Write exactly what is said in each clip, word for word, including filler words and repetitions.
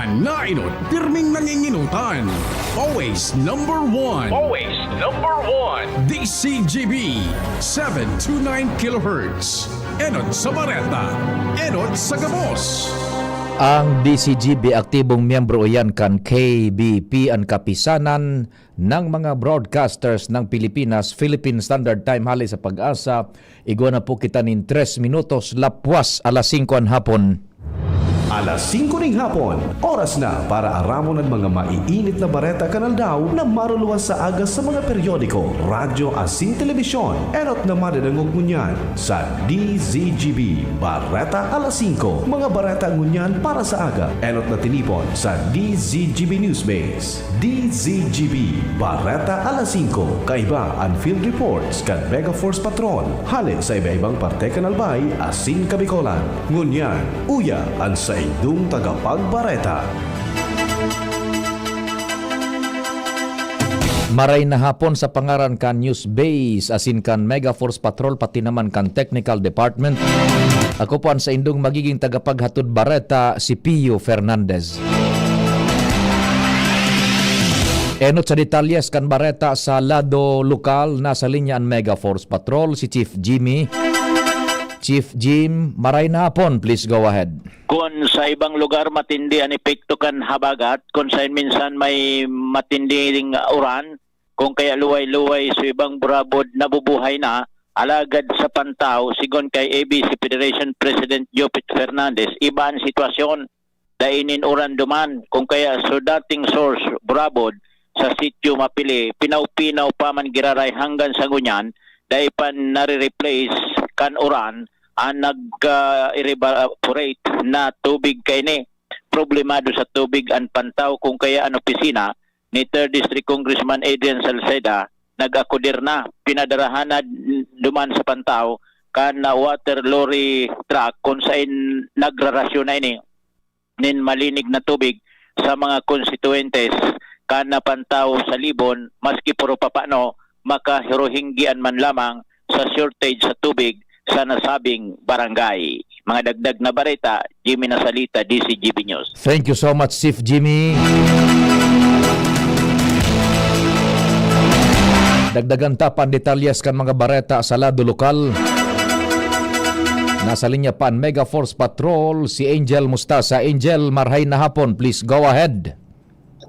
Nainot, pirming nanginginutan. Always number one. Always number one. D C G B, seven two nine kilohertz. Enot sa bareta, enot sa gabos. Ang D C G B aktibong miyembro iyan kan K B P, an Kapisanan ng mga Broadcasters ng Pilipinas, Philippine Standard Time, hali sa Pag-asa. Igwa na po kita nin tres minutos, lapwas alas singko an hapon. Alas singko ning hapon, oras na para aramon an mga maiinit na bareta kan aldaw na maruluwas sa aga sa mga periodiko, radyo asin telebisyon. Enot na madadangog ngunyan sa D Z G B Bareta alas singko. Mga bareta ngunyan para sa aga, enot na tinipon sa D Z G B Newsbase. D Z G B Bareta alas singko, kaiba an field reports kan Mega Force Patrol hale sa iba-ibang parte kan Albay asin Kabicolan. Ngunyan, uya an saindong tagapagbareta. Maray na hapon sa pangaran kan News Base asin kan Mega Force Patrol, pati naman kan Technical Department. Ako po an saindong magiging tagapaghatod bareta, si Pio Fernandez. Enot sa detalyes kan bareta sa lado lokal, nasa linya an Mega Force Patrol, si Chief Jimmy. Chief Jim, maray na hapon, please go ahead. Kun sa ibang lugar matindi an epekto kan habagat, kun saen minsan may matinding uran, kun kaya luway-luway sa ibang burabod nabubuhay na, alagad sa Pantao, sigon kay A B C Federation President Jopit Fernandez, iba an sitwasyon. Dai nin uran duman, kun kaya sa dating source, burabod, sa Sitio Mapili, pinaw-pinaw pa man giraray hanggan sa ngunyan, dai pa nare-replace kan uran an nag, ah, evaporate na tubig kaini. Problemado sa tubig an Pantao, kun kaya an opisina ni Third District Congressman Adrian Salceda nag-akudir na. Pinadarahan na duman sa Pantao kan na water lorry truck kun saen nagrarasyon na ini nin malinig na tubig sa mga konstituyentes kan na Pantao sa Libon, maski puro papano makahiruhinggian man lamang sa shortage sa tubig sa nasabing barangay. Mga dagdag na bareta, Jimmy Nasalita, D Z G B News. Thank you so much, Chief Jimmy. Dagdagan ta pa an detalyes kan mga bareta sa lado lokal. Nasa linya pa an Mega Force Patrol, si Angel Mustasa. Angel, marhay na hapon. Please go ahead.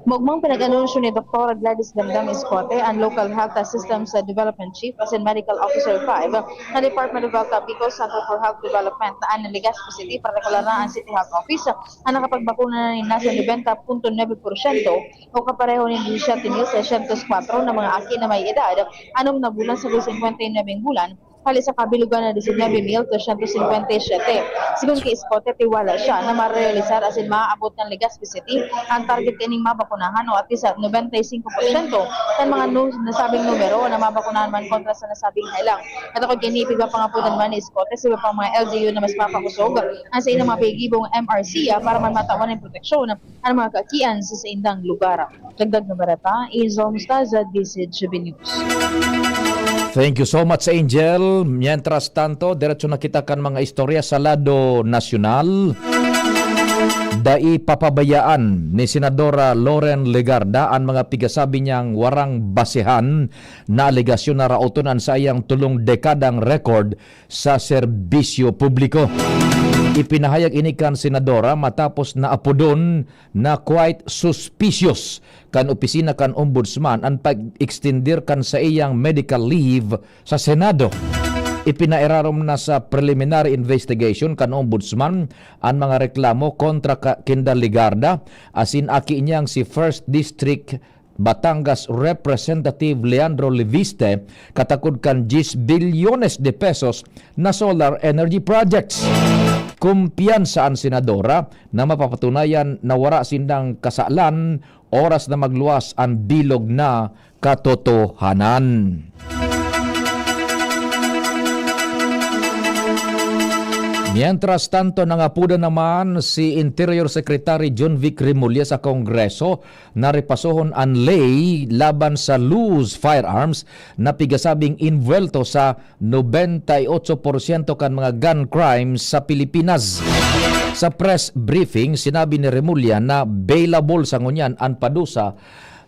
Maogmang pinag-anunsyo ni Doktora Gladys Damdam Escote, an Local Health Systems Development Chief asin Medical Officer five ng Department of Health Bicol Center for Health Development, na an Legazpi City, partikular na an City Health Office, an nakapagbakuna na nin nasa nobenta punto nuebe porsyento o kapareho nin disyete mil seiscientos kwatro na mga aki na may edad anom na bulan sagkod singkwenta y nuebe bulan, hali sa kabilugan na disinuyebe mil tresyentos singkwenta y siyete. Sigon ki Escote, tiwala siya na marealisar asin maaabot kan Legazpi City an target kaining mabakunahan o at least nobenta y singko porsyento kan mga nu-, nasabing numero na mabakunahan man kontra sa nasabing helang. Katakod kaini, ipigpapangapodan man ni Escote sa iba pang mga L G U na mas mapakosog an saindang mga pigibong M R C para man matawan nin proteksyon an mga kaakian sa saindang lugar. Dagdag na bareta, Angel Mostaza, D Z G B News. Thank you so much, Angel. Mientras tanto, diretso na kita kan mga istorya sa lado nasyonal. Dai papabayaan ni Senadora Loren Legarda an mga pigasabi niyang warang basehan na alegasyon na raoton an saiyang tolong dekadang record sa serbisyo publiko. Ipinahayag ini kan senadora matapos na apodon na quite suspicious kan opisina kan Ombudsman an pag-extender kan saiyang medical leave sa Senado. Ipinairarom na sa preliminary investigation kan Ombudsman an mga reklamo kontra ka-, kinda Legarda asin aki niyang si First District Batangas Representative Leandro Leviste katakod kan diyes bilyones de pesos na solar energy projects. Kumpiyansa an senadora na mapapatunayan na wara sindang kasalan oras na magluwas an bilog na katotohanan. Mientras tanto, nangapodan naman si Interior Secretary Jonvic Remulla sa Kongreso na repasohon an ley laban sa loose firearms na pigasabing inbuwelto sa nobenta y otso porsyento kan mga gun crimes sa Pilipinas. Sa press briefing, sinabi ni Remulla na bailable sa ngunyan an padusa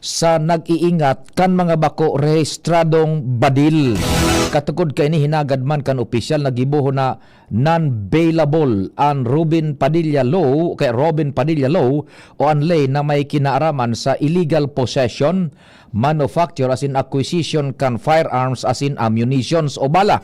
sa nag-iingat kan mga bako rehistradong badil. Katukod kaini, hinagad man kan opisyal na gibohon na non-bailable an Robin Padilla Law, kay Robin Padilla Law, o an ley na may kinaaraman sa illegal possession, manufacture asin acquisition kan firearms asin ammunitions o bala.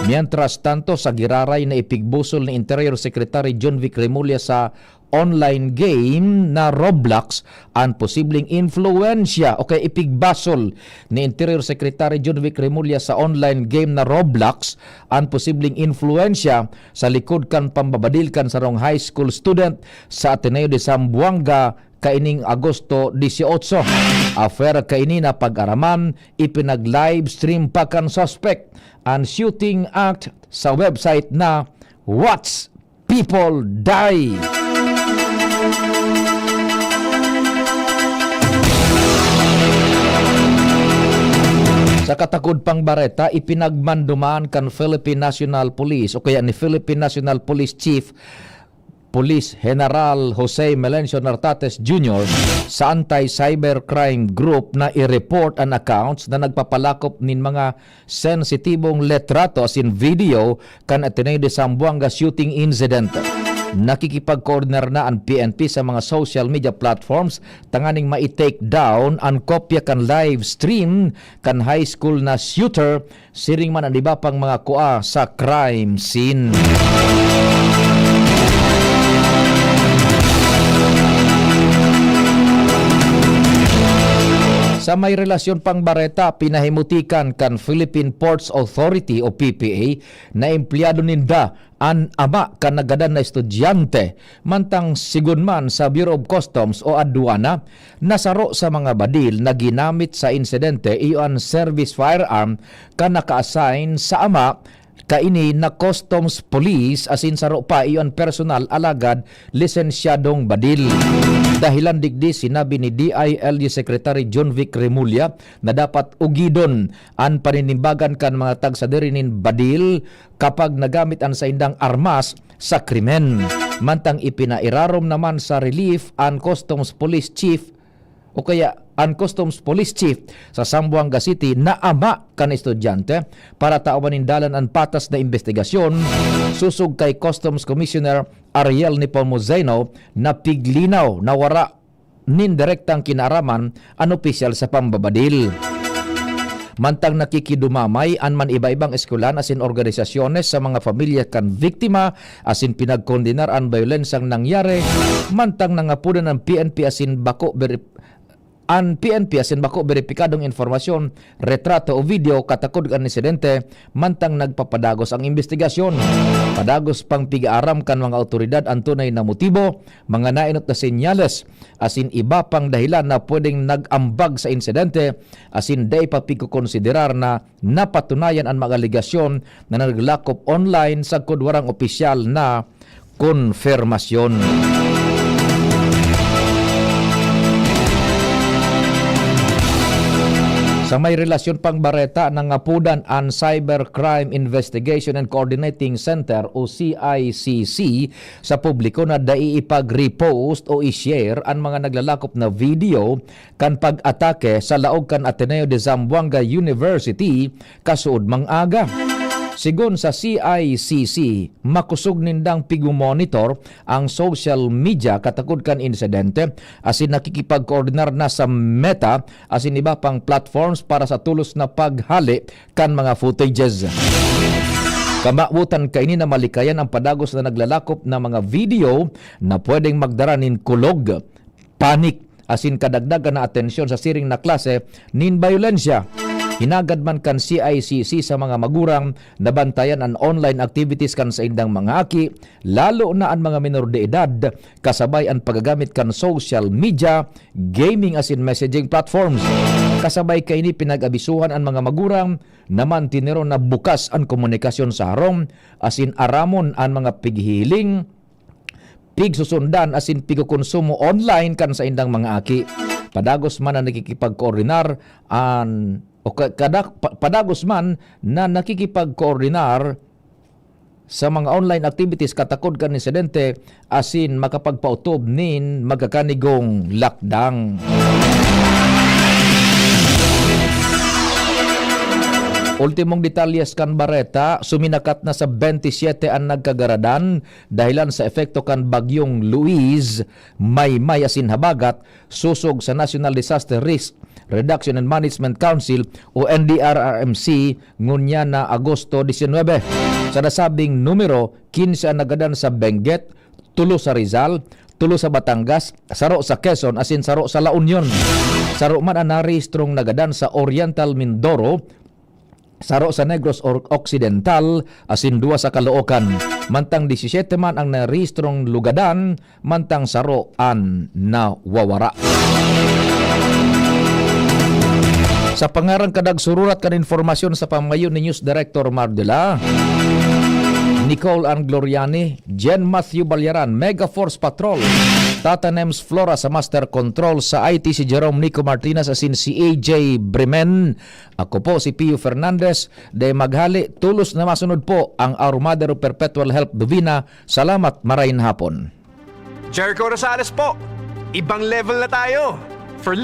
Mientras tanto, sa giraray na ipigbusol ni Interior Secretary John Vic Remulla sa online game na Roblox an posibleng influensya, o kaya ipigbasol ni Interior Secretary John Vic Remulla sa online game na Roblox an posibleng influensya sa likod kan pambabadil kan sarong high school student sa Ateneo de Zamboanga kaining Agosto dieciocho. After kaini na pag-araman, ipinag-livestream pa kan suspect an shooting act sa website na Watch People Die. Sa katakod pang bareta, ipinagmanduman kan Philippine National Police o kaya ni Philippine National Police Chief Police General Jose Melencio Nartates Junior sa Anti-Cybercrime Group na i-report an accounts na nagpapalakop nin mga sensitibong litrato asin video kan Ateneo de Zamboanga shooting incident. Nakikipagkoordinar na an P N P sa mga social media platforms tanganing mai-take down an kopya kan live stream kan high school na shooter, siring man an iba pang mga kua sa crime scene. Sa may relasyon pang bareta, pinahimutikan kan Philippine Ports Authority o P P A na empleyado ninda an ama kan nagadan na estudyante, mantang sigon man sa Bureau of Customs o Aduana, na saro sa mga badil na ginamit sa insidente iyo an service firearm kan naka-assign sa ama kaini na customs police asin saro pa iyo an personal alagad lisensyadong badil. Dahilan digdi, sinabi ni D I L G Secretary John Vic Remulla na dapat ugidon an paninimbagan kan mga tagsadiri nin badil kapag nagamit an saindang armas sa krimen. Mantang ipinairarom naman sa relief an Customs Police Chief o kaya an Customs Police Chief sa Zamboanga City na ama kan estudyante para tawan nin dalan an patas na imbestigasyon, sosog kay Customs Commissioner Ariel Nepomuceno na piglinaw na wara nin direktang kinaaraman an opisyal sa pambabadil. Mantang nakikidumamay an man iba-ibang eskwelahan asin organisasyones sa mga pamilya kan biktima asin pinagkondenar an bayolensyang nangyari, mantang nangapodan an P N P asin bako beri-, an P N P asin bako beripikadong impormasyon, retrato o video katakod kan insidente, mantang nagpapadagos ang imbestigasyon. Padagos pang pig-aaram kan mga awtoridad an tunay na motibo, mga naenot na senyales, asin iba pang dahilan na pwedeng nag-ambag sa insidente, asin dai pa pigkokonsiderar na napatunayan an mga alegasyon na naglakop online sagkod warang opisyal na konfirmasyon. Sa may relasyon pang bareta, nangapodan an Cybercrime Investigation and Coordinating Center o C I C C sa publiko na dai ipag-repost o i-share an mga naglalakop na video kan pag-atake sa laog kan Ateneo de Zamboanga University kasuodmang aga. Sigon sa C I C C, makosog nindang pigmomonitor ang social media katakod kan insidente asin nakikipagkoordinar na sa Meta asin iba pang platforms para sa tolos na paghale kan mga footages. Kamawotan kaini na malikayan ang padagos na naglalakop na mga video na pwedeng magdara nin kulog, panic, asin kadagdagan na atensyon sa siring na klase nin bayolensya. Hinagad man kan C I C C sa mga magurang na bantayan an online activities kan saindang mga aki, lalo na an mga menor de edad, kasabay an paggagamit kan social media, gaming asin messaging platforms. Kasabay kaini, pinag-abisuhan an mga magurang na mantineron na bukas an komunikasyon sa harong asin aramon an mga pighihiling, pigsusundan asin pigkokonsumo online kan saindang mga aki. Padagos man na nakikipagkoordinar an, o ka-, kada-, pa-, padagos man na nakikipagkoordinar sa mga online activities katakod kan insidente asin makapagpaotob nin magkakanigong lakdang. Ultimong detalyes kan bareta, suminakat na sa bentisiete an nagkagaradan dahilan sa epekto kan Bagyong Luis, Maymay asin Habagat, sosog sa National Disaster Risk Reduction and Management Council o N D R R M C, ngunyan na Agosto disinwebe. Sa nasabing numero, kinse an nagadan sa Benguet, tulo sa Rizal, tulo sa Batangas, saro sa Quezon asin saro sa La Union. Saro man an narehistrong nagadan sa Oriental Mindoro, saro sa Negros Or-, Occidental asin duwa sa Caloocan. Mantang disisiete man ang narehistrong lugadan, mantang saro an nawawara. Sa pangaran kan nagsururat kan impormasyon sa pamayo ni News Director Mardela, Nicole Ann Gloriani, Jen Matthew Balyaran, Mega Force Patrol, Tata Nems Flora sa Master Control, sa I T si Jerome Nico Martinez asin si A J Bremen. Ako po si Pio Fernandez, de maghali, tulos na masunod po ang Our Mother of Perpetual Help Divina. Salamat, maray na hapon. Jericho Rosales po. Ibang level na tayo. For